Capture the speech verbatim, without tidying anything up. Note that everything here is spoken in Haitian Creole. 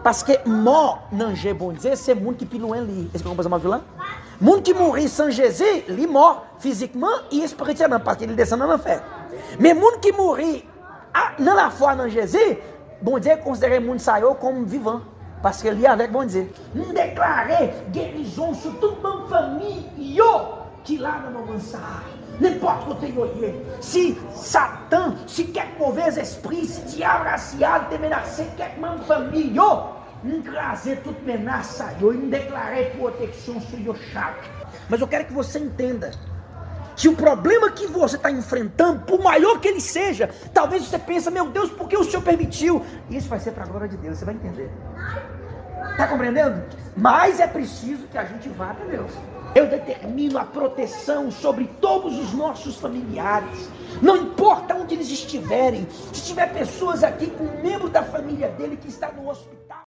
Paske mò nan je Bondye se moun ki pi lwen li. Èske w konprann sa m ap di w la? Moun ki mouri san Jezi, li mò fizikman e espirityèlman, paske li desann nan lanfè. Men moun ki mouri a, nan lafwa nan Jezi, Bondye konsidere moun sa yo kòm vivan, paske li avèk Bondye. M deklare gerizon sou tout manm fanmi yo ki la nan moman sa a. Nenpòt kote yo ye, si Satan, si kèk movez espri, si dyab rasyal te menase kèk manm fanmi yo, m kraze tout menas sa yo, e m deklare pwoteksyon sou yo chak. Mas eu quero que você entenda que o problema que você está enfrentando, por maior que ele seja, talvez você pense, meu Deus, por que o Senhor permitiu? Isso vai ser para a glória de Deus, você vai entender. Tá compreendendo? Mas é preciso que a gente vá até Deus. Eu determino a proteção sobre todos os nossos familiares. Não importa onde eles estiverem, se tiver pessoas aqui com um membro da família dele que está no hospital,